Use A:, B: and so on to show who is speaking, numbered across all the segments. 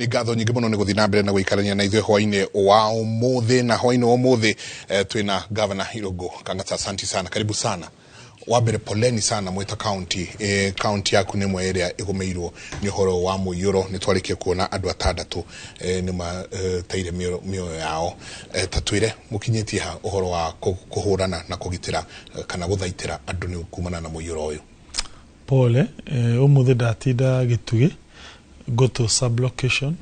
A: Nĩ ngatho nyingĩ mũno nĩ gũthiĩ na mbere na gũikarania na ithuĩ hwainĩ wa ũmũthĩ. Na hwainĩ wa ũmũthĩ twĩna Governor Irungu Kang'ata. Asante sana, karibu sana. Wa mbere, poleni sana mwĩta county. County yaku nĩ ĩmwe ĩrĩa ĩgũmĩirwo nĩ ũhoro wa mũiyũro. Nĩ twarĩkia kuona andũ atandatũ nĩ mateire mĩoyo yao. Ta twĩre mũkinyĩtie ha ũhoro wa kũhũrana na kũgitĩra kana gũthaitĩra andũ nĩ kumana na mũiyũro ũyũ?
B: Pole. Umuthi ndatinda Gĩtugĩ, Goto sub-location,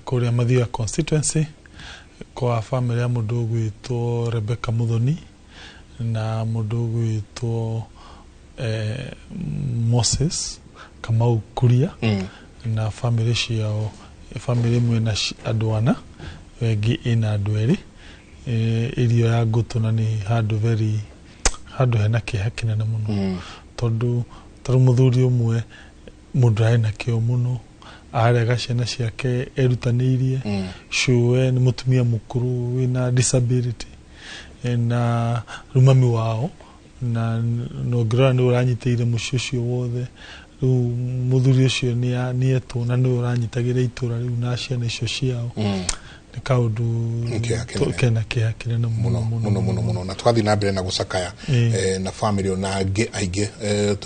B: kũrĩa Mathioya constituency, kwa family ya mũndũ ũgwĩtwo Rebecca Muthoni na mũndũ ũgwĩtwo Moses Kamau Kuria na family ciao. Family ĩmwe na andũ ana, ĩngĩ ĩna andũ erĩ. Ĩrio ya Ngũtũ, na nĩ handũ very handũ hena kĩeha kĩnene mũno, tondũ tarĩu mũthuri ũmwe, mũndũ arĩ na kĩo mũno, arega ciana ciake erutanĩirie. Cũwe nĩ mũtumia mũkũrũ wĩna disability. Na rĩu mami wao na ũngĩrora nĩ ũranyitĩire mũciĩ ũcio wothe. Rĩu mũthuri ũcio nĩetwo na nĩwe ũranyitagĩra itũra rĩu na ciana icio ciao. Nĩ kaũndũ
A: Nĩ kĩeha kĩnene.
B: Kena kĩeha kĩnene mũno.
A: Mũno mũno mũno mũno, na tũgathiĩ na mbere na gũcakaya na family ona angĩ aingĩ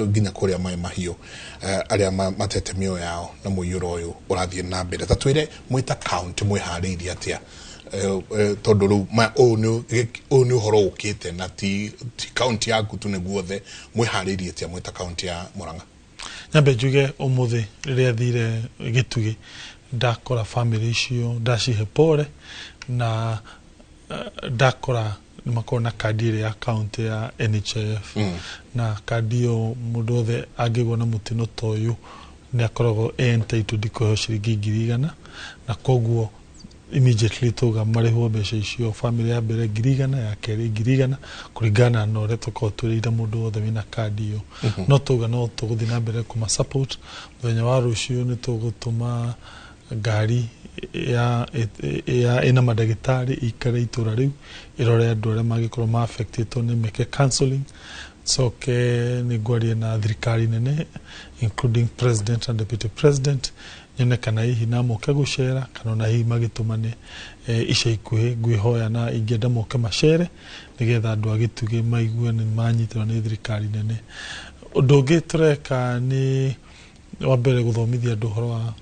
A: nginya kũrĩa Maĩ Mahiũ, arĩa matete mĩoyo yao na mũiyũro ũyũ ũrathiĩ na mbere. Ta twĩre mwĩta county mwĩharĩirie atĩa, tondũ rĩu ũyũ nĩ ũhoro ũkĩte na ti county yaku tu, nĩ guothe. Mwĩharĩirie atĩa mwĩta county ya Murang'a?
B: Nyambe njuge ũmũthĩ rĩrĩa thire Gĩtugĩ, ndakora family icio, ndacihe pole na ndakora nĩ makoragwo na kandi ĩrĩa ya county ya NHIF. Na kandi ĩyo, mũndũ wothe angĩgwa na mũtino ta ũyũ nĩ akoragwo entitled kũheo ciringi 100,000, na koguo immediately tuga marĩhwo mbeca icio, family ya mbere 100,000, ya kerĩ 100,000, kũringana na ũrĩa tũkoragwo twĩrĩire mũndũ wothe wĩna kandi ĩyo. No tuga no tũgũthiĩ na mbere kũma support. Mũthenya wa rũciũ nĩ tũgũtũma ngari ya ĩna mandagĩtarĩ ikare itũra rĩu, ĩrore andũ arĩa mangĩkorwo ma affectĩtwo, nĩ meke counseling. Coke nĩ ngwaria na thirikari nene, including president and deputy president, nyone kana hihi na moke gũcera, kana ona hihi magĩtũmane ica ikuhĩ. Ngwĩhoya na ingĩenda moke macere nĩgetha andũ a Gĩtugĩ maigue nĩ manyitĩrwo nĩ thirikari nene. Ũndũ ũngĩ tũreka nĩ wa mbere gũthomithia andũ ũhoro wa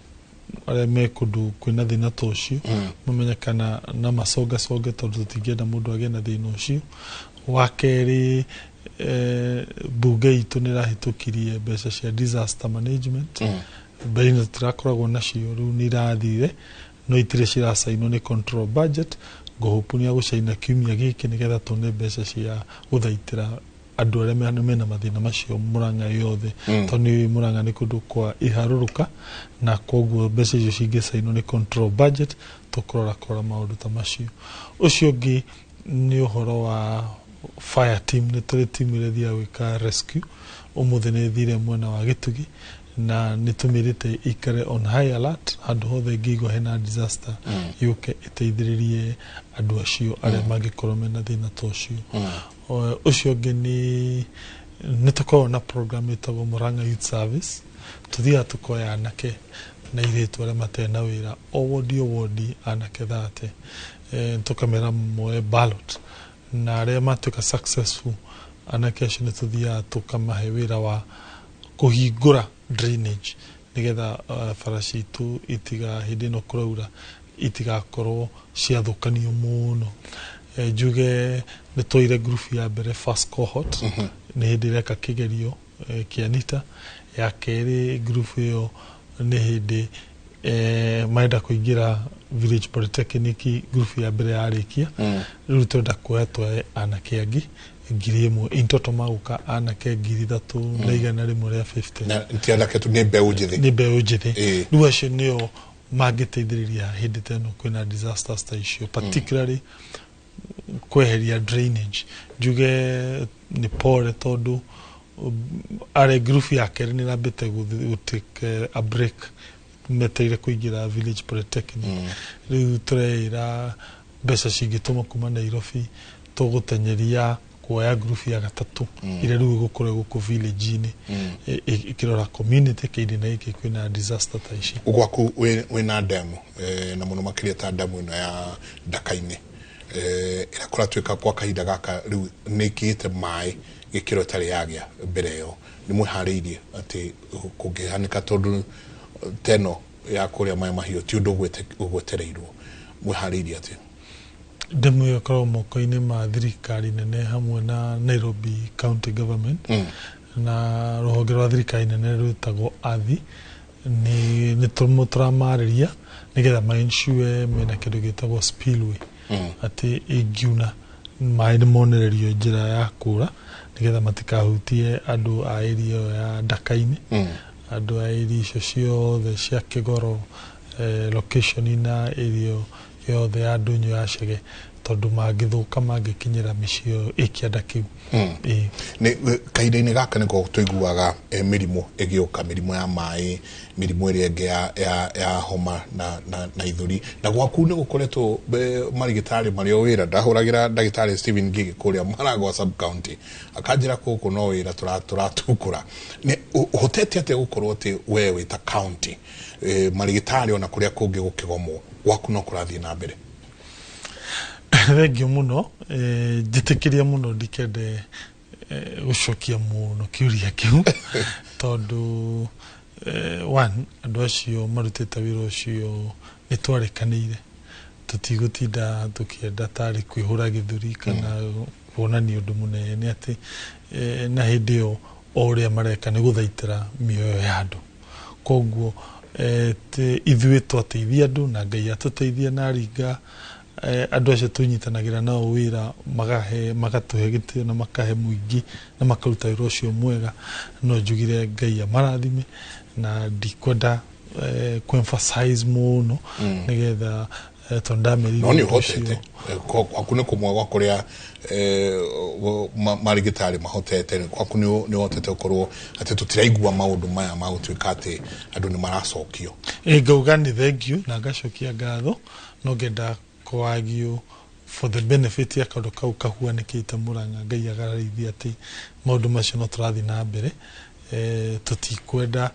B: arĩa me kũndũ kwĩna thĩna ta ũcio, mamenye kana na macongaconge, tondũ tũtingĩenda mũndũ agĩe na thĩna ũcio. Wa kerĩ, bunge itũ nĩ ĩrahĩtũkirie mbeca cia disaster management. Mbere-inĩ tũtirakoragwo nacio, rĩu nĩ irathire, no itirĩ ciracainwo nĩ control budget. Ngũhope nĩ agũcaina kiumia gĩkĩ nĩgetha tuone mbeca cia gũthaitĩra andũ arĩa mena mathĩna macio Murang'a yothe, tondũ nĩ Murang'a nĩ kũndũ kwa iharũrũka, na koguo mbeca icio cingĩcainwo nĩ control budget, tũkũrora kũrora maũndũ ta macio. Ũcio ũngĩ nĩ ũhoro wa fire team. Nĩ tũrĩ team ĩrĩa ĩthiaga gwĩka rescue. Ũmũthĩ nĩ ĩthire mwena wa Gĩtugi na nĩ tũmĩrĩte ikare on high alert handũ hothe ĩngĩigua hena disaster, yũke ĩteithĩrĩrie andũ acio arĩa mangĩkorwo mena thĩna ta ũcio. Ũcio ũngĩ nĩ tũkoragwo na program ĩtagwo Murang'a Youth Service. Tũthiaga tũkoya anake na airĩtu arĩa matarĩ na wĩra, o wodi o wodi anake 30, tũkamera moe ballot, na arĩa matuĩka successful, anake acio nĩ tũthiaga tũkamahe wĩra wa kũhingũra drainage nĩgetha bara citũ itiga hĩndĩ ĩno kũraura itigakorwo ciathũkanio mũno. Njuge nĩ twoire group ya mbere, first cohort, nĩ hĩndĩ ĩreka kĩgerio kĩa NITA. Ya kerĩ group ĩyo nĩ hĩndĩ marenda kũingĩra Village Polytechnic. Group ya mbere yarĩkia, rĩu tũrenda kuoya twoe anake angĩ 1,000. In total magũka anake 3,150.
A: Na ti anake tu, nĩ mbeũ njĩthĩ.
B: Nĩ mbeũ njĩthĩ. Rĩu acio nĩo mangĩteithĩrĩria hĩndĩ ta ĩno kwĩna disasters ta icio, particularly kweheria drainage. Njuge nĩ pole tondũ arĩ group ya kerĩ nĩ ĩrambĩte gũ take a break metereire kũingĩra Village Polytechnic. Rĩu tũreĩra mbeca cingĩtũmwo kuma Nairobi, tũgũtenyeria Kuoya group ya gatatũ ĩrĩa rĩu ĩgũkorwo gũkũ village-inĩ, ĩkĩrora community kĩndĩ na gĩkĩ kwĩna disaster ta ici.
A: Gwaku wĩna ndemu, na mũno makĩria ta ndemu ĩno ya Ndaka-inĩ, ĩrĩa kũratuĩka kwa kahinda gaka rĩu nĩ ĩkĩte maĩ gĩkĩro ĩtarĩ yagĩa mbere ĩyo. Nĩ mwĩharĩirie atĩ kũngĩhanĩka, tondũ teno ya kũrĩa Maĩ Mahiũ ti ũndũ ũgwetereirwo, mwĩharĩirie atĩ?
B: Ndemu ĩyo ĩkoragwo moko-inĩ ma thirikari nene hamwe na Nairobi County Government, na rũhonge rwa thirikari nene rwĩtagwo ATHI. Nĩ tũramarĩria nĩgetha ma-ensure mena kĩndũ gĩtagwo spillway, atĩ ĩngiuna maĩ nĩ monererio njĩra ya kũra nĩgetha matikahutie andũ a area ĩyo ya Ndaka-inĩ, andũ a area icio ciothe cia Kĩgoro, location na area yothe ya ndũnyũ ya Chege, tondũ mangĩthũka mangĩkinyĩra mĩciĩ ĩyo ĩ kĩanda kĩu. Ĩĩ.
A: Nĩ kahinda-inĩ gaka nĩko tũiguaga mĩrimũ ĩgĩũka, mĩrimũ ya maĩ, mĩrimũ ĩrĩa ĩngĩ ya homa na ithũri, na gwaku nĩ gũkoretwo marigĩtarĩ marĩ o wĩra. Ndahũragĩra ndagĩtarĩ Stephen Ngigi kũrĩa Maragwa sub county, akanjĩra gũkũ no wĩra tũratukũra. Nĩ ũhotete atĩa gũkorwo atĩ we wĩ ta county, marigĩtarĩ ona kũrĩa kũngĩ gũkĩgomwo, gwaku no kũrathiĩ na mbere?
B: Thengio mũno. Njĩtĩkĩria mũno ndikende gũcokia mũno kĩũria kĩu, tondũ one, andũ acio marutĩte wĩra ũcio nĩ twarĩkanĩire tũtigũtinda tũkĩenda tarĩ kwĩhũra gĩthũri kana kuonania ũndũ mũnene atĩ, na hĩndĩ ĩyo o ũrĩa mareka nĩ gũthaitĩra mĩoyo ya andũ. Koguo ithuĩ twateithia andũ na Ngai atũteithia na aringa, andũ acio tũnyitanagĩra nao wĩra magahe magatũhe gĩtĩo na makahe mũingĩ na makaruta wĩra ũcio mwega. No njugire Ngai amarathime, na ndikwenda ku-emphasize mũno nĩgetha, tondũ ndamerire
A: No nĩ
B: ũndũ ũcio.
A: ũhotete. Gwaku nĩ kũmwe gwa kũrĩa marigĩtarĩ mahotete. Gwaku nĩ ũhotete gũkorwo atĩ tũtiraigua maũndũ maya ma gũtuĩka atĩ andũ nĩ maracokio.
B: Ĩ, ngauga nĩ thank you na ngacokia ngatho, no ngenda kwagio for the benefit ya kaũndũ kau kahuanĩkĩte Mũrang'a. Ngai agararithia atĩ maũndũ macio no tũrathiĩ na mbere, tũtikwenda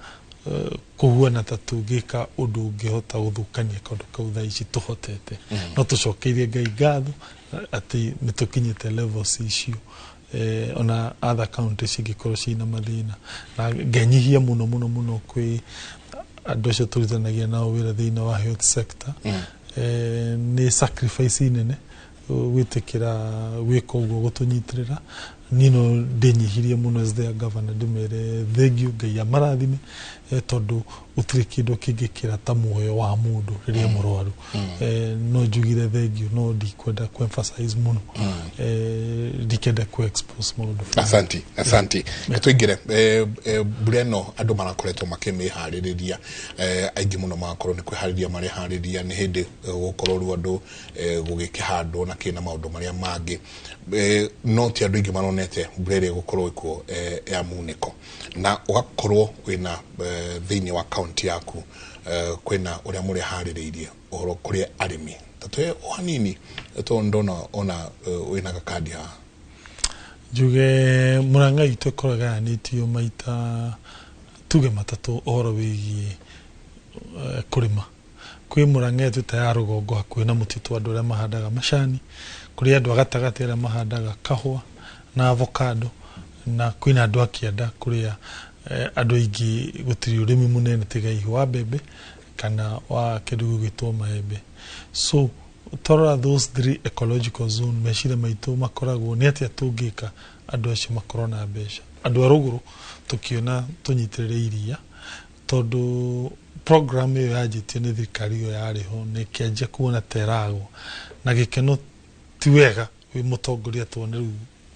B: kũhuana ta tũngĩka ũndũ ũngĩhota gũthũkania kaũndũ kau. Thaa ici tũhotete, no tũcokeirie Ngai ngatho atĩ nĩ tũkinyĩte levels icio, ona other counties cingĩkorwo ciĩna mathĩna, na ngenyihia mũno mũno mũno kwĩ andũ acio tũrutithanagia nao wĩra thĩinĩ wa health sector. Nĩ sacrifice nene gwĩtĩkĩra gwĩka ũguo gũtũnyitĩrĩra. Niĩ no ndĩnyihirie mũno as their governor, ndĩmere thank you, Ngai amarathime, tondũ gũtirĩ kĩndũ kĩngĩkĩra ta muoyo wa mũndũ rĩrĩa mũrwaru. No njugire thank you, no ndikwenda ku-emphasize mũno, ndikenda ku-expose maũndũ fulani.
A: Asanti, asanti. Tũingĩre mbura ĩno. Andũ marakoretwo makĩmĩharĩrĩria, aingĩ mũno magakorwo nĩ kwĩharĩria mareharĩria, nĩ hĩndĩ gũkorwo rĩu andũ gũgĩkĩhandwo na kĩna maũndũ marĩa mangĩ, no ti andũ aingĩ maronete mbura ĩrĩa ĩgũkorwo ĩkuo, ya munĩko, na ũgakorwo wĩna thĩinĩ wa kaunti yaku, kwĩna ũrĩa mũreharĩrĩirie ũhoro kũrĩ arĩmi. Ta tũhe o hanini, tondũ ndona ona wĩna gakandi haha.
B: Njuge Mũrang'a itũ ĩkorwo ĩgayanĩtio maita tuge matatũ ũhoro wĩgiĩ kũrĩma. Kwĩ Mũrang'a ĩtũ ya rũgongo hakuhĩ na mũtitũ, andũ arĩa mahandaga macani, kũrĩ andũ a gatagatĩ arĩa mahandaga kahũa na avocado, na kwĩna andũ a kĩanda kũrĩa andũ aingĩ gũtirĩ ũrĩmi mũnene tiga hihi wa mbembe kana wa kĩndũ gĩgwĩtwo maembe. So twarora those three ecological zone, meciria maitũ makoragwo nĩ atĩa tũngĩka andũ acio makorwo na mbeca. Andũ a rũgũrũ tũkĩona tũnyitĩrĩre iria, tondũ program ĩyo yanjĩtio nĩ thirikari ĩyo yarĩ ho na ĩkĩanjia kuona ta ĩragwa na gĩkeno. Ti wega wĩ mũtongoria tuone rĩu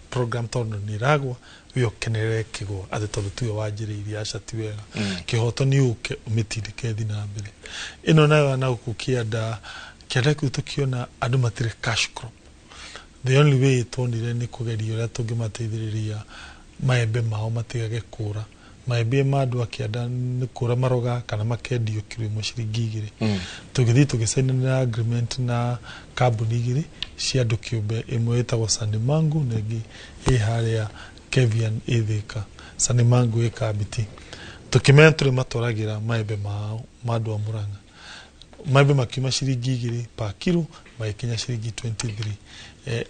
B: program tondũ nĩ ĩragwa we ũkenerere kĩgwa atĩ tondũ tiwe wanjĩrĩirie. Aca, ti wega. Kĩhoto nĩ ũke ũmĩtindĩke ĩthiĩ na mbere. Ĩno nayo na gũkũ kĩanda, kĩanda kĩu tũkĩona andũ matirĩ cash crop. The only way tuonire nĩ kũgeria ũrĩa tũngĩmateithĩrĩria maembe mao matigage kũra. Maembe ma andũ a kĩanda nĩ kũra maroga kana makendio kiro ĩmwe ciringi 2. Tũgĩthiĩ tũgĩcainanĩra agreement na kambuni 2 cia andũ kĩũmbe, ĩmwe ĩtagwo Sanimangu na ĩngĩ ĩ harĩa Kevian ĩ Thĩka. Sanimangu ĩ Kambiti. Tũkĩmenya tũrĩmatwaragĩra maembe mao ma andũ a Murang'a. Maembe makiuma ciringi 2 per kilo magĩkinya ciringi 23.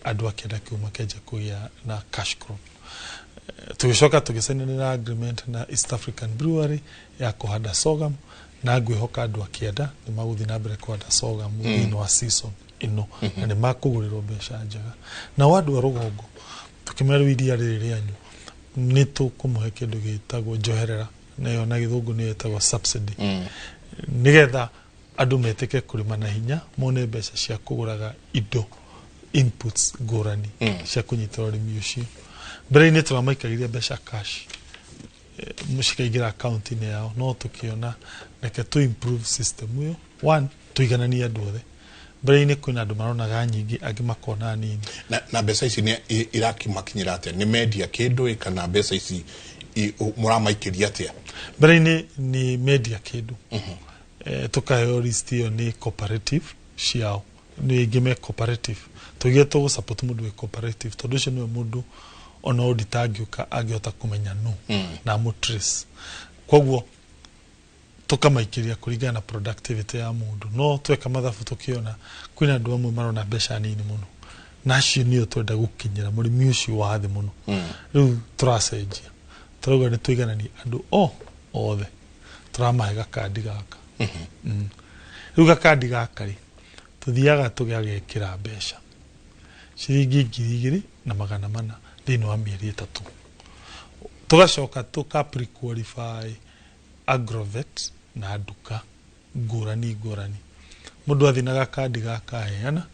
B: Andũ a kĩanda kĩu makĩanjia kũgĩa na cash crop. Tũgĩcoka tũgĩcainanĩra agreement na East African Brewery ya kũhanda sorghum, na ngwĩhoka andũ a kĩanda nĩ magũthiĩ na mbere kũhanda sorghum thĩinĩ wa season ĩno, na nĩ makũgũrĩrwo mbeca njega. Nao andũ a rũgongo tũkĩmera rĩu iria rĩrĩ rĩanyu nĩ tũkũmũhe kĩndũ gĩtagwo njoherera, nayo na gĩthũngũ nĩyo ĩtagwo subsidy, nĩgetha andũ metĩke kũrĩma na hinya, mone mbeca cia kũgũraga indo inputs ngũrani cia kũnyitĩra ũrĩmi ũcio. Mbere-inĩ tũramaikagĩria mbeca cash, cikaingĩra akaunti-inĩ yao, no tũkĩona reke tũ improve system ĩyo. One, tũigananie andũ othe. Mbere-inĩ kwĩna andũ maronaga nyingĩ, angĩ makona nini.
A: Na mbeca ici nĩ irakimakinyĩra atĩa? Nĩ mendia kĩndũ kana mbeca ici mũramaikĩria atĩa?
B: Mbere-inĩ nĩ mendia kĩndũ, tũkaheo list ĩyo nĩ cooperative ciao, nĩ aingĩ me cooperative. Tũgire tũgũ support mũndũ wĩ cooperative tondũ ũcio nĩwe mũndũ ona auditor angĩũka angĩhota kũmenya nũ na amũ trace. Koguo tũkamaikĩria kũringana na productivity ya mũndũ. No tweka mathabu tũkĩona kwĩna andũ amwe marona mbeca nini mũno, na acio nĩo twenda gũkinyĩra, mũrĩmi ũcio wa thĩ mũno. Rĩu tũracenjia, tũrauga nĩ tũigananie andũ o othe, tũramahe gakandi gaka. Rĩu gakandi gaka rĩ, tũthiaga tũgagekĩra mbeca ciringi 2,400 thĩinĩ wa mĩeri 3. Tũgacoka tũka pre-qualify agrovet na nduka ngũrani ngũrani. Mũndũ athiĩ na gakandi gaka aheana,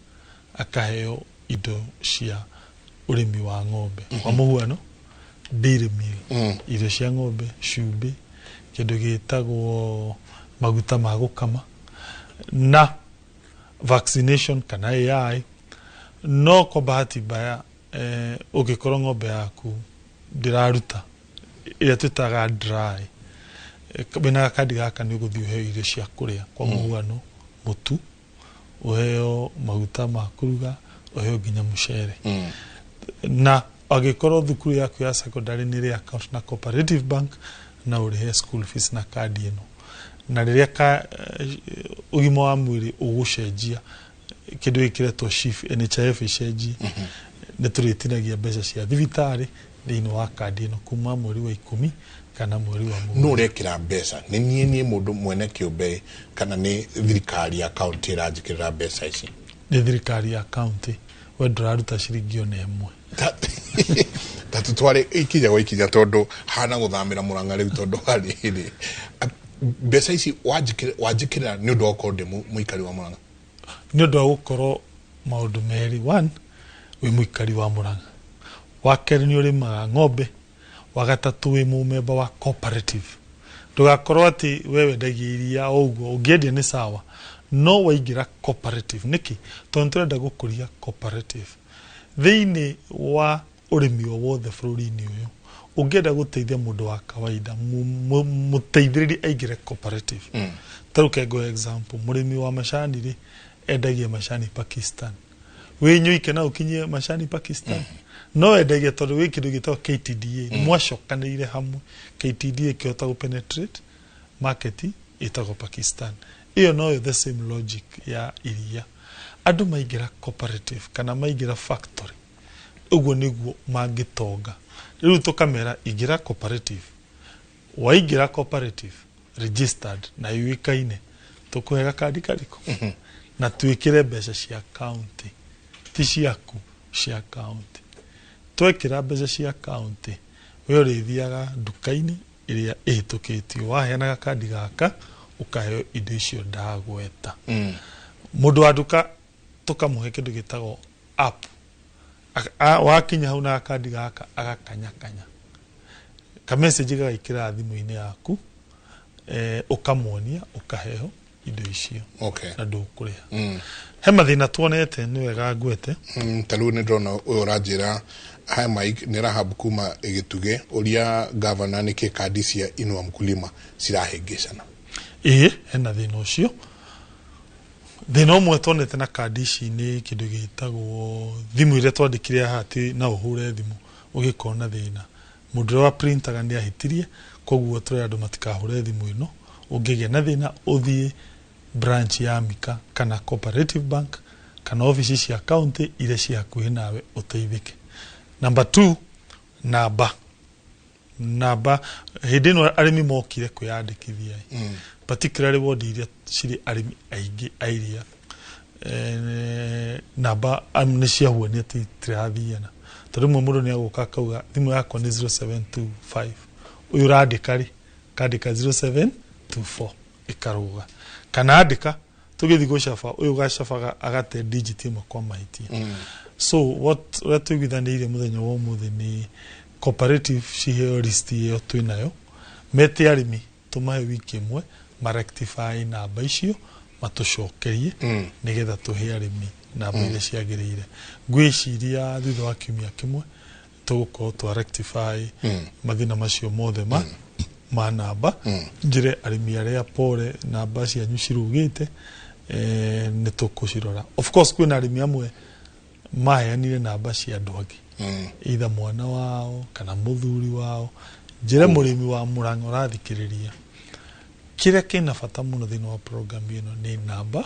B: akaheo indo cia ũrĩmi wa ng'ombe. Kwa mũhuano, dairy meal, irio cia ng'ombe, cumbĩ, kĩndũ gĩtagwo maguta ma gũkama na vaccination kana AI. No kwa bahati mbaya, ũngĩkorwo ng'ombe yaku ndĩraruta ĩrĩa twĩtaga dry, wĩna gakandi gaka nĩ ũgũthiĩ ũheo irio cia kũrĩa, kwa mũhuano mũtu, ũheo maguta ma kũruga, ũheo nginya mũcere. Na angĩkorwo thukuru yaku ya secondary nĩ ĩrĩ account na cooperative bank, na ũrĩhe school fees na kandi ĩno. Na rĩrĩa ũgima wa mwĩrĩ ũgũcenjia, kĩndũ gĩkĩretwo SHIF, NHIF ĩcenjie, nĩ tũrĩtinagia mbeca cia thibitarĩ thĩinĩ wa kandi ĩno kuma mweri wa 10 kana mweri wa
A: 7. Nũ ũrekĩra mbeca? Nĩ niĩ mũndũ mwene kĩũmbe kana nĩ thirikari ya kaunti ĩranjĩkĩrĩra mbeca ici?
B: Nĩ thirikari ya kaunti, we ndũraruta ciringi ona ĩmwe.
A: Ta tutware ikinya gwa ikinya tondũ hana gũthamĩra Murang'a rĩu, tondũ harĩ mbeca ici wanjĩkĩrĩra nĩ ũndũ wa gũkorwo ndĩ mũikari wa Murang'a?
B: Nĩ ũndũ wa gũkorwo maũndũ merĩ. One, wĩ mũikari wa Murang'a. Wa kerĩ, nĩ ũrĩmaga ng'ombe. Wa gatatũ, wĩ mũmemba wa cooperative. Ndũgakorwo atĩ we wendagia iria o ũguo, ũngĩendia nĩ sawa, no waingĩra cooperative. Nĩkĩ? Tondũ nĩ tũrenda gũkũria cooperative thĩinĩ wa ũrĩmi o wothe bũrũri-inĩ ũyũ. Ũngĩenda gũteithia mũndũ wa kawaida, mũteithĩrĩrie aingĩre cooperative. Ta rĩu kengoe example, mũrĩmi wa macani rĩ, endagia macani Pakistan. Wĩ nyũike na ũkinyie macani Pakistan? No endagia tondũ wĩ kĩndũ gĩtagwo KTDA, nĩ mwacokanĩrĩire hamwe, KTDA ĩkĩhota gũ penetrate market ĩtagwo Pakistan. Ĩyo noyo the same logic ya iria. Andũ maingĩra cooperative kana maingĩra factory, ũguo nĩguo mangĩtonga. Rĩu tũkamera ingĩra cooperative. Waingĩra cooperative registered na yũĩkaine, tũkũhe gakandi karĩkũ na twĩkĩre mbeca cia county, ti ciaku, cia county. Twekĩra mbeca cia county, we ũrĩthiaga nduka-inĩ ĩrĩa ĩhĩtũkĩtio, waheana gakandi gaka ũkaheo indo icio ndagweta. Mũndũ wa nduka tũkamũhe kĩndũ gĩtagwo app. Wakinya hau na gakandi gaka agakanyakanya kamessage gagaikĩra thimũ-inĩ yaku, ũkamuonia ũkaheo indo icio.
A: Okay.
B: Na ndũkũrĩha. He mathĩna tuonete nĩ wega ngwete.
A: Ta rĩu nĩ ndĩrona ũyũ ũranjĩra, hi Mike, nĩ Rahab kuma Gĩtugĩ, ũria gavana nĩkĩ kandi cia Inua Mkulima cirahĩngĩcana.
B: Ĩĩ, hena thĩna ũcio. Thĩna ũmwe tuonete na kandi ici nĩ kĩndũ gĩtagwo thimũ iria twandĩkire haha atĩ no ũhũre thimũ ũgĩkorwo na thĩna. Mũndũ ũrĩa wa printaga nĩ ahĩtirie, koguo tũrera andũ matikahũre thimũ ĩno. Ũngĩgĩa na thĩna ũthiĩ branch ya Mika kana Cooperative Bank kana obici cia county iria ciĩ hakuhĩ nawe ũteithĩke. Number 2, namba. Namba hĩndĩ ĩno arĩmi mokire kwĩyandĩkithia, particularly ward iria cirĩ arĩmi aingĩ a iria, namba nĩ ciahuania atĩ itirathiana. Tondũ rĩmwe mũndũ nĩ agũka akauga thimũ yakwa nĩ 0725, ũyũ ũrandĩka rĩ kandĩka 0724 ĩkarũga, kana andĩka tũgĩthiĩ gũcaba ũyũ ũgacabaga agate digit ĩmwe kwa mahĩtia. So what ũrĩa tũiguithanĩirie mũthenya wa ũmũthĩ nĩ cooperative ciheo list ĩyo twĩnayo, mete arĩmi tũmahe wiki ĩmwe marectify namba icio matũcokerie, nĩgetha tũhe arĩmi namba iria ciagĩrĩire. Ngwĩciria thutha wa kiumia kĩmwe tũgũkorwo twa rectify mathĩna macio mothe ma namba. Njĩre arĩmi arĩa pore namba cianyu cirugĩte, nĩ tũkũcirora. Of course kwĩna arĩmi amwe maheanire namba cia andũ angĩ, either mwana wao kana mũthuri wao. Njĩre mũrĩmi wa Murang'a ũrathikĩrĩria, kĩrĩa kĩna bata mũno thĩinĩ wa program ĩno nĩ namba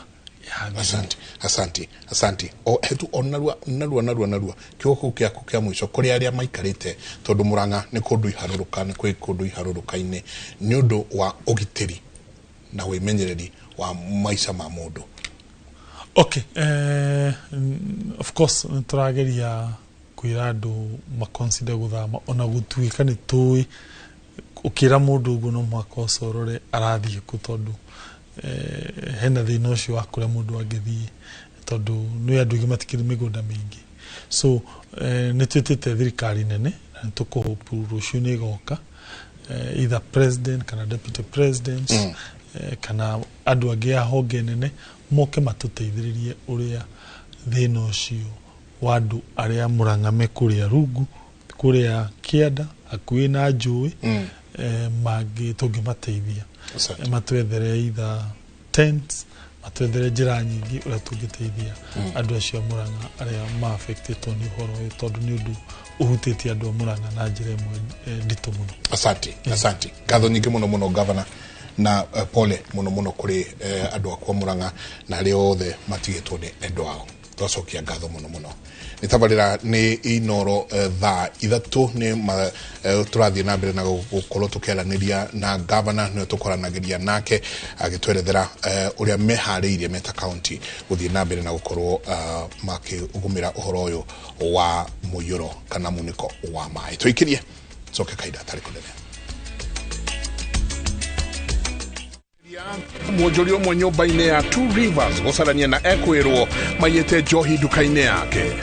B: ya thimũ.
A: Asante, asante, asante. O hetu o narua narua narua narua kiugo kĩu gĩaku kĩa mũico kũrĩ arĩa maikarĩte, tondũ Murang'a nĩ kũndũ iharũrũka, nĩ kwĩ kũndũ iharũrũka-inĩ, nĩ ũndũ wa ũgitĩri na wĩmenyereri wa maica ma mũndũ.
B: Okay, of course nĩ tũrageria kwĩra andũ maconsider gũthama, ona gũtuĩka nĩ tũĩ ũkĩra mũndũ ũguo no mũhaka ũcorore arathiĩ kũ, tondũ hena thĩna ũcio wa kũrĩa mũndũ angĩthiĩ, tondũ nĩ andũ aingĩ matikĩrĩ mĩgũnda mĩingĩ. So nĩ twĩtĩte thirikari nene na nĩ tũkũhope rũciũ nĩ ĩgoka, either president kana deputy president, kana andũ angĩ a honge nene moke matũteithĩrĩrie ũrĩa thĩna ũcio wa andũ arĩa Murang'a me kũrĩa rungu, kũrĩa kĩanda hakuhĩ na njũĩ, mangĩ tũngĩmateithia.
A: Asante.
B: Matwethere either tents, matwethere njĩra nyingĩ ũrĩa tũngĩteithia andũ acio a Murang'a arĩa ma-affectĩtwo nĩ ũhoro ũyũ, tondũ nĩ ũndũ ũhutĩtie andũ a Murang'a na njĩra ĩmwe nditũ mũno.
A: Asante, asante. Ngatho nyingĩ mũno mũno gavana, na pole mũno mũno kũrĩ andũ akwa Murang'a na arĩa othe matigĩtwo nĩ endwa ao. Twacokia ngatho mũno mũno. Nĩ tabarĩra nĩ Inoro, thaa 3 nĩ tũrathiĩ na mbere na gũkorwo tũkĩaranĩria na gavana, nĩwe tũkoranagĩria nake agĩtwerethera ũrĩa meharĩirie meta county gũthiĩ na mbere na gũkorwo makĩgũmĩra ũhoro ũyũ wa mũiyũro kana munĩko wa maĩ. Tũikĩrie coke kahinda gatarĩ kũnene. Mwonjoria ũmwe nyũmba-inĩ ya Two Rivers gũcarania na ekwĩrwo maiyĩte njohi nduka-inĩ yake.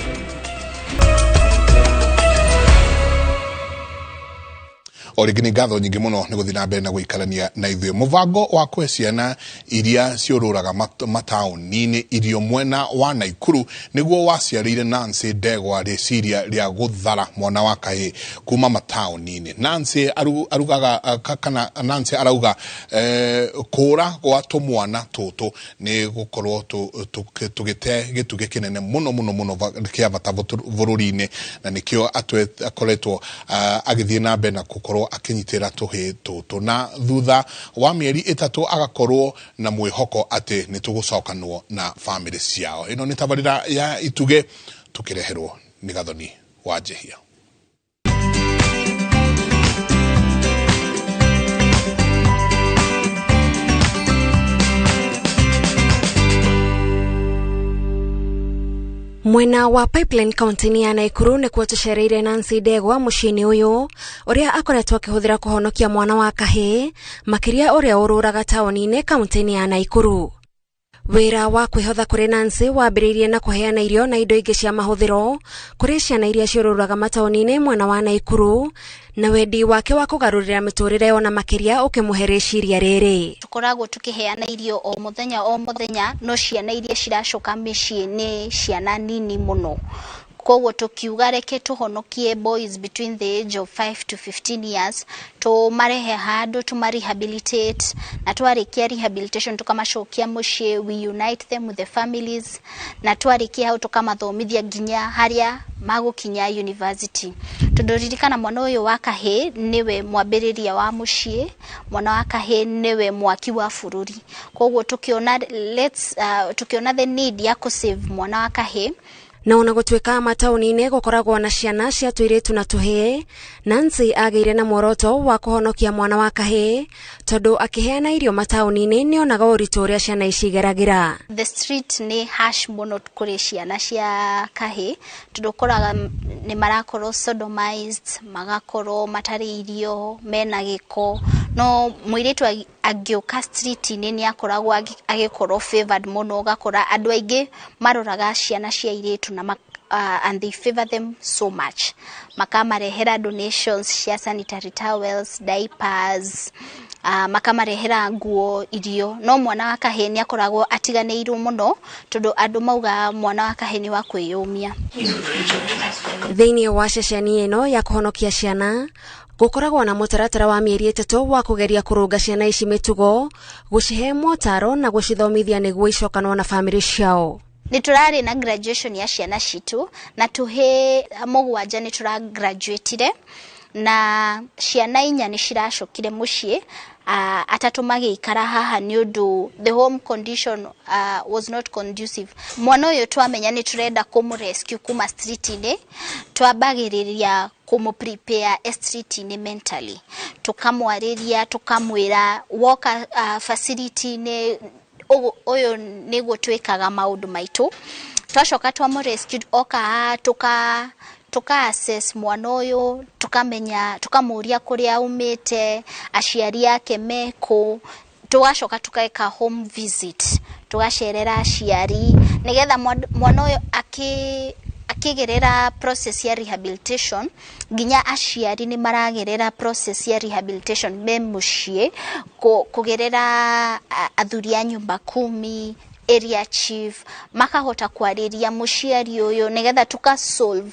A: O rĩngĩ nĩ ngatho nyingĩ mũno nĩ gũthiĩ na mbere na gũikarania na ithuĩ. Mũbango wa kũhe ciana iria ciũrũraga mataũni-inĩ irio mwena wa Naikuru nĩguo waciarĩire Nancy Ndegwa rĩciria rĩa gũthara mwana wa kahĩĩ kuma mataũni-inĩ. Nancy arugaga, kana Nancy arauga kũra gwa tũmwana tũtũ nĩ gũkorwo tũgĩte gĩtugĩ kĩnene mũno mũno mũno kĩa bata bũrũri-inĩ, na nĩkĩo akoretwo agĩthiĩ na mbere na gũkorwo akĩnyitĩra tũhĩĩ tũtũ, na thutha wa mĩeri 3 agakorwo na mwĩhoko atĩ nĩ tũgũcokanwo na bamĩrĩ ciao. Ĩno nĩ tabarĩra ya Itugĩ tũkĩreherwo nĩ Gathoni wa Njehia.
C: Mwena wa Pipeline kaunti-inĩ ya Naikuru nĩkuo tũcereire Nancy Ndegwa mũciĩ-inĩ ũyũ ũrĩa akoretwo akĩhũthĩra kũhonokia mwana wa kahĩĩ, makĩria ũrĩa ũrũraga taũni-inĩ kaunti-inĩ ya Naikuru. Wĩra wa kwĩhotha kũrĩ Nancy wambĩrĩirie na kũheana irio na indo ingĩ cia mahũthĩro kũrĩ ciana iria ciũrũraga mataũni-inĩ mwena wa Naikuru, na wendi wake wa kũgarũrĩra mĩtũrĩre ona makĩria ũkĩmũhe rĩciria rĩrĩ.
D: Tũkoragwo tũkĩheana irio o mũthenya o mũthenya, no ciana iria ciracoka mĩciĩ nĩ ciana nini mũno. Koguo tukiuga reke tuhonokie boys between the age of 5 to 15 years, tumarehe handu tuma rehabilitate, na twarikia rehabilitation tukamacokia muciĩ, we unite them with the families, na twarikia hau tukamathomithia nginya haria magukinya university. Tondu ririkana mwana uyu wa kahĩ niwe mwambĩrĩria wa muciĩ, mwana wa kahĩ niwe mwaki wa bururi. Koguo tukiona let's tukiona the need ya ku save mwana wa kahĩ.
C: Na ona gũtuĩka mataũni-inĩ gũkoragwo na ciana cia tũirĩtu na tũhĩĩ, Nancy agĩire na muoroto wa kũhonokia mwana wa kahĩĩ tondũ akĩheana irio mataũni-inĩ nĩonaga ũritũ ũrĩa ciana ici igeragĩra.
D: The street nĩ harsh mũno kũrĩ ciana cia kahĩĩ tondũ ũkoraga nĩ marakorwo sodomized, magakorwo matarĩ irio, mena gĩko. No mũirĩtu angĩũka street-inĩ nĩ akoragwo agĩkorwo favored mũno, ũgakora andũ aingĩ maroraga ciana cia airĩtu na and they favor them so much. Makamarehera donations cia sanitary towels, diapers, makamarehera nguo, irio. No mwana wa kahĩĩ nĩ akoragwo atiganĩirwo mũno tondũ andũ mauga mwana wa kahĩĩ nĩ wa kwĩyũmia.
C: Thĩinĩ wa ceceni ĩno ya kũhonokia ciana gũkoragwo na mũtaratara wa mĩeri 3 wa kũgeria kũrũnga ciana ici mĩtugo, gũcihe motaro na gũcithomithia nĩguo icokanwo na bamĩrĩ ciao.
D: Nĩ tũrarĩ na graduation ya ciana citũ na tũhĩĩ 7 nĩ tũragraduatire na ciana 4 nĩ ciracokire mũciĩ, 3 magĩikara haha nĩ ũndũ the home condition was not conducive. Mwana ũyũ twamenya nĩ tũrenda kũmũ rescue kuma street-inĩ, twambagĩrĩria kũmũ prepare street-inĩ mentally, tũkamwarĩria, tũkamwĩra woka facility-inĩ ũyũ nĩguo twĩkaga maũndũ maitũ. Twacoka twamũ rescue oka tuka assess mwana ũyũ, tukamenya, tukamũria kũrĩa aumĩte, aciari ake mekũ, tugacoka tukaeka home visit, tugacerera aciari nigetha mwana ũyũ akigerera process ya rehabilitation, nginya aciari nĩ maragerera process ya rehabilitation me mũciĩ kugerera athuri a nyumba kumi, area chief, makahota kwarĩria mũciari ũyũ nigetha tuka solve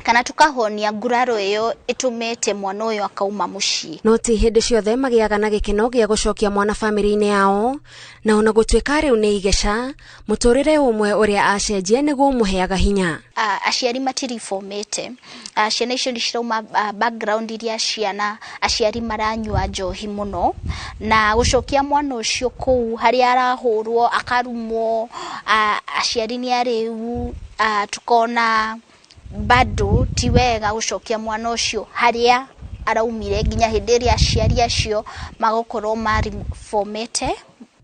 D: kana tukahonia nguraro ĩyo ĩtũmĩte mwana ũyũ akauma mũciĩ.
C: No ti hĩndĩ ciothe magĩaga na gĩkeno gĩa gũcokia mwana bamĩrĩ-inĩ yao, na ona gũtuĩka rĩu nĩ igeca, mũtũrĩre ũmwe ũrĩa acenjia nĩguo ũmũheaga hinya.
D: Aciari matiriformĩte, ciana icio nĩ cirauma background iria ciana aciari maranyua njohi mũno, na gũcokia mwana ũcio kũu harĩa arahũrwo akarumwo, aciari nĩ arĩu, tukona bado ti wega gũcokia mwana ũcio harĩa araumire nginya hĩndĩ ĩrĩa aciari acio magũkorwo marifomete.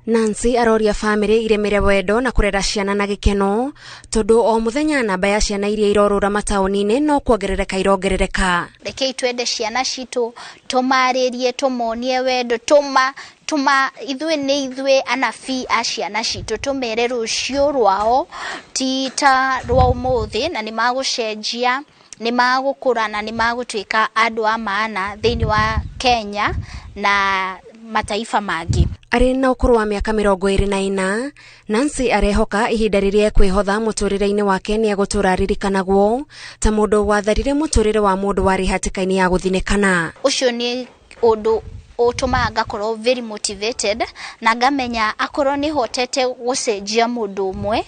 C: Nancy aroria bamĩrĩ iremere wendo na kũrera ciana na gĩkeno tondũ o mũthenya namba ya ciana iria irorũra mataũni-inĩ no kuongerereka irongerereka.
D: Rekei twende ciana citũ, tũmarĩrie, tũmonie wendo, tũma ithuĩ nĩ ithuĩ anabii a ciana citũ, tũmere rũciũ rwao ti ta rwa ũmũthĩ, na nĩ magũcenjia, nĩ magũkũra na nĩ magũtuĩka andũ a maana thĩinĩ wa Kenya na mataifa mangĩ.
C: Arĩ na ũkũrũ wa mĩaka 24, Nancy arehoka ihinda rĩrĩa ekwĩhotha mũtũrĩre-inĩ wake nĩ egũtũra aririkanagwo ta mũndũ watharire mũtũrĩre wa mũndũ warĩ hatĩka-inĩ ya gũthinĩkana.
D: Ũcio nĩ ũndũ ũtũmaga ngakorwo very motivated na ngamenya akorwo nĩ hotete gũcenjia mũndũ ũmwe,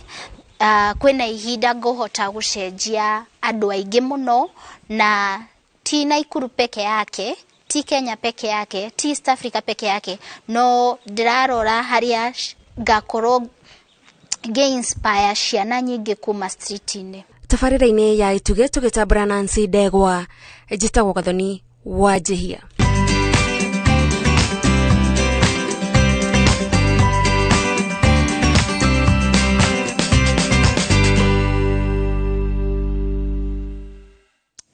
D: kwĩna ihinda ngũhota gũcenjia andũ aingĩ mũno, na ti Naikuru peke yake, ti Kenya peke yake, ti East Africa peke yake, no ndĩrarora harĩa ngakorwo ngĩ inspire ciana nyingĩ kuma street-inĩ.
C: Tabarĩra-inĩ ya Itugĩ tũgĩtambũra Nancy Ndegwa, njĩtagwo Gathoni wa Njihia.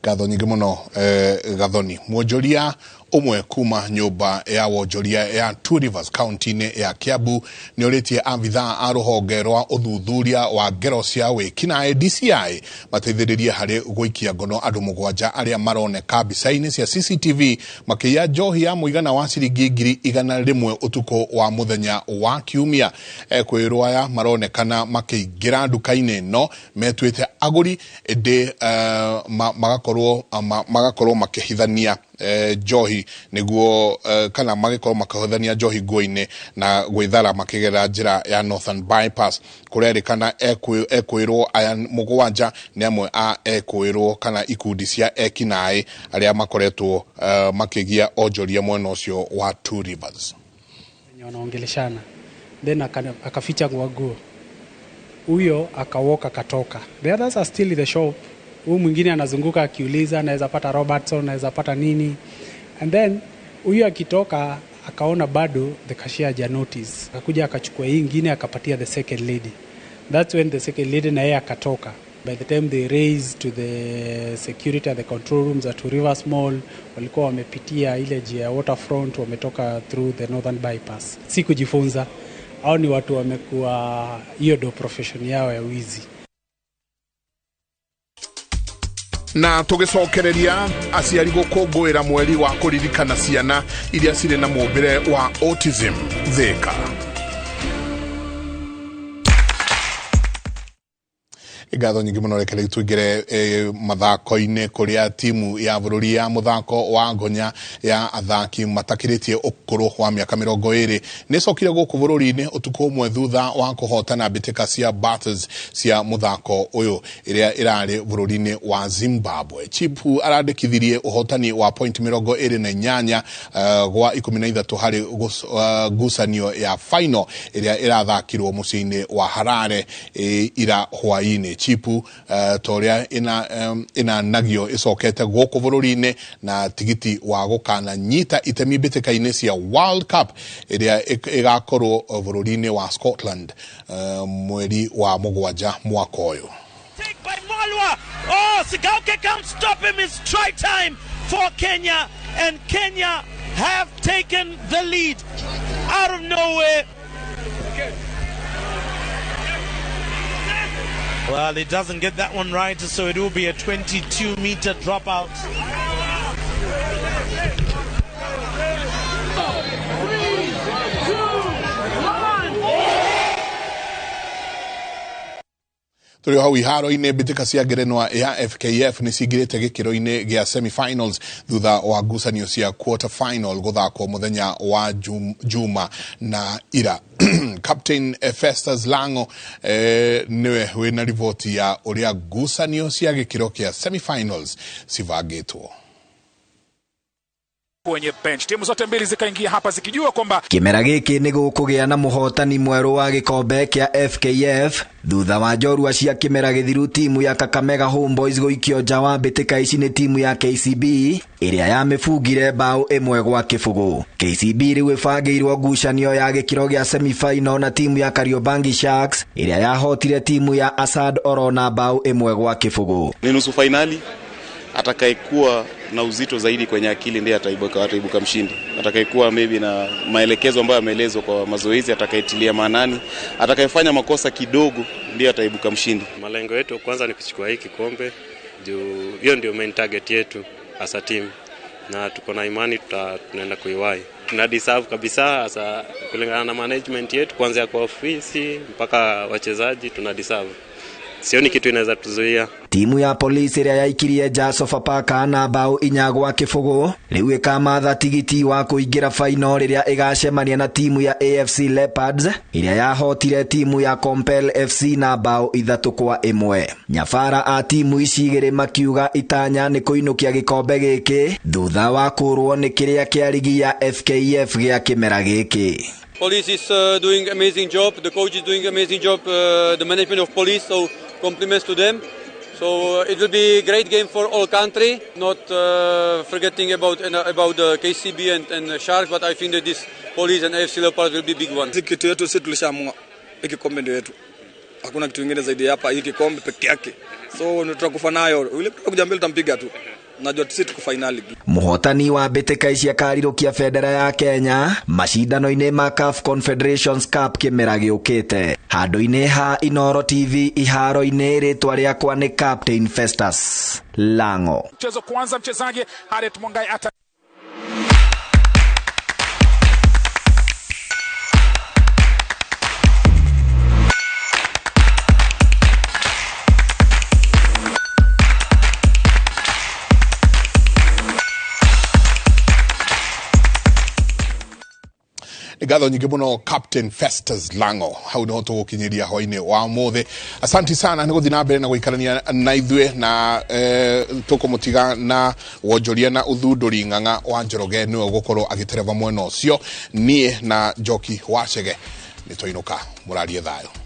A: Ngatho nyingĩ mũno, Gathoni. Mwonjoria Ũmwe kuma nyũmba ya wonjoria ya Two Rivers kaunti-inĩ ya Kiambu nĩ ũrĩtie abithaa a rũhonge rwa ũthuthuria wa ngero cia wĩkinaĩ DCI mateithĩrĩrie harĩ gũikia ngono andũ mũgwanja arĩa maroneka mbica-inĩ cia CCTV makĩiya njohi ya mũigana wa ciringi 100,000 ũtukũ wa mũthenya wa kiumia. Ekwĩrwo aya maronekana makĩingĩra nduka-inĩ ĩno metuĩte agũri ĩndĩ magakorwo makĩhithania njohi nĩguo kana magĩkorwo makĩhithania njohi nguo-inĩ na gwĩthara makĩgerera njĩra ya Northern Bypass. Kũrerĩkana ekwĩrwo aya mũgwanja nĩ amwe a ekwĩrwo kana ikundi cia ekinaĩ arĩa makoretwo makĩgia onjoria mwena ũcio wa Two Rivers.
E: Wanaongeleshana then akaficha nguo, huyo akawoka akatoka. The others are still in the shop. Huyu mwingine anazunguka akiuliza naweza pata Robertson, naweza pata nini. And then huyu akitoka akaona bado the cashier haja notice. Akakuja akachukua hii nyingine akapatia the second lady. That's when the second lady na yeye akatoka. By the time they raised to the security at the control rooms at Two Rivers Mall, walikuwa wamepitia ile njia ya waterfront, wametoka through the Northern Bypass. Si kujifunza, au ni watu wamekuwa hiyo do profession yao ya wizi.
A: Na tugicokereria aciari gukungũĩra mweri wa kũririkana ciana iria cirĩ na mũmbĩre wa autism Thika. Ngatho nyingĩ mũno, reke rĩu tũingĩre mathako-inĩ kũrĩa timu ya bũrũri ya mũthako wa ngonya ya athaki matakĩrĩtie ũkũrũ wa mĩaka 20 nĩ ĩcokire gũkũ bũrũri-inĩ ũtukũ ũmwe thutha wa kũhotana mbĩtĩka cia Battles cia mũthako ũyũ ĩrĩa ĩrarĩ bũrũri-inĩ wa Zimbabwe. Chipu arandĩkithirie ũhotani wa point 28 gwa 13 harĩ ngucanio ya final ĩrĩa ĩrathakirwo mũciĩ-inĩ wa Harare ira hwaĩ-inĩ. Chipu toria ina nagio icokete gũkũ bũrũri-inĩ na tigiti wa gũkana nyita itemi mbĩtĩka-inĩ cia World Cup ĩrĩa ĩgakorwo bũrũri-inĩ wa Scotland mweri wa 7 mwaka ũyũ.
F: Take by Malwa. Oh, Sigauke can't stop him. It's try time for Kenya, and Kenya have taken the lead out of nowhere. Well, he doesn't get that one right, so it will be a 22-meter dropout.
G: 3, 2, 1.
A: Tũrĩ hau iharo-inĩ mbĩtĩka cia ngerenwa ya FKF nĩ cingĩrĩte gĩkĩro-inĩ gĩa semi-finals thutha wa ngucanio cia quarter final gũthakwo mũthenya wa Juma na ira. Captain Festus Lango nĩwe wĩna riboti ya ũrĩa ngucanio cia gĩkĩro kĩa semi-finals cibangĩtwo.
H: Kwenye bench timu zote mbili zikaingia hapa zikijua kwamba
I: kimera giki ni gukugĩa na muhotani mwerũ wa gikombe kia FKF thutha wa njorua cia kimera githiru timu ya Kakamega Homeboys gũikio nja wa mbĩtĩka ici nĩ timu ya KCB ĩrĩa yamĩbungire bao 1-0. KCB rĩu ĩbangĩirwo ngucanio ya gĩkĩro gĩa semi-final na timu ya Kariobangi Sharks ĩrĩa yahotire timu ya Asad Oro na bao 1-0.
J: Ni nusu finali, atakayekuwa na uzito zaidi kwenye akili ndiye ataibuka mshindi. Atakayekuwa maybe na maelekezo ambayo ameelezwa kwa mazoezi, atakayetilia maanani, atakayefanya makosa kidogo ndiye ataibuka mshindi.
K: Malengo yetu kwanza ni kuchukua hiki kikombe, juu hiyo ndio main target yetu as a team, na tuko na imani tunaenda kuiwahi. Tuna deserve kabisa asa kulingana na management yetu, kuanzia kwa ofisi mpaka wachezaji tuna deserve. Sioni kitu inaweza tuzuia.
I: Timu ya polisi ĩrĩa yaikirie nja Sofapaka na bao 4-0 rĩu ĩkamatha tigiti wa kũingĩra final rĩrĩa ĩgacemania na timu ya AFC Leopards ĩrĩa yahotire timu ya Compel FC na bao 3-1. Nyabara a timu ici igĩrĩ makiuga itanya nĩ kũinũkia gĩkombe gĩkĩ thutha wa kũrwo nĩ kĩrĩa kĩa ligi ya FKF gĩa kĩmera gĩkĩ.
L: Police is doing amazing job, the coach is doing amazing job, the management of police, so compliments to them. So it will be a great game for all country, not forgetting about the KCB and Sharks, but I think that this Police and AFC Leopards will be big one.
M: Kitu yetu sisi tulishaamua, hiki kombe ndio yetu. Hakuna kitu kingine zaidi hapa, hiki kombe peke yake. So tutakufa nayo. Yule kuja mbele tutampiga tu. Najua sisi tuko finali.
I: Muhotani wa mbĩtĩka ici akarirũkia bendera ya Kenya macindano-inĩ ma CAF Confederations Cup kĩmera gĩũkĩte. Handũ-inĩ ha Inooro TV iharo-inĩ, rĩtwa rĩakwa nĩ Captain Festus Lango.
H: Mchezo kwanza, mchezaji Harriet Mwangai ata
A: Ngatho nyingĩ mũno Captain Festus Lango. Hau niho tũgũkinyĩria hwainĩ wa ũmũthĩ. Asanti sana nĩ gũthiĩ na mbere na gũikarania na ithuĩ na tũkũmũtiga na wonjoria na ũthundũri Ng'ang'a wa Njoroge nĩwe ũgũkorwo agĩtereba mwena ũcio. Niĩ na Njoki wa Chege nĩ twainũka, mũrarie thayũ.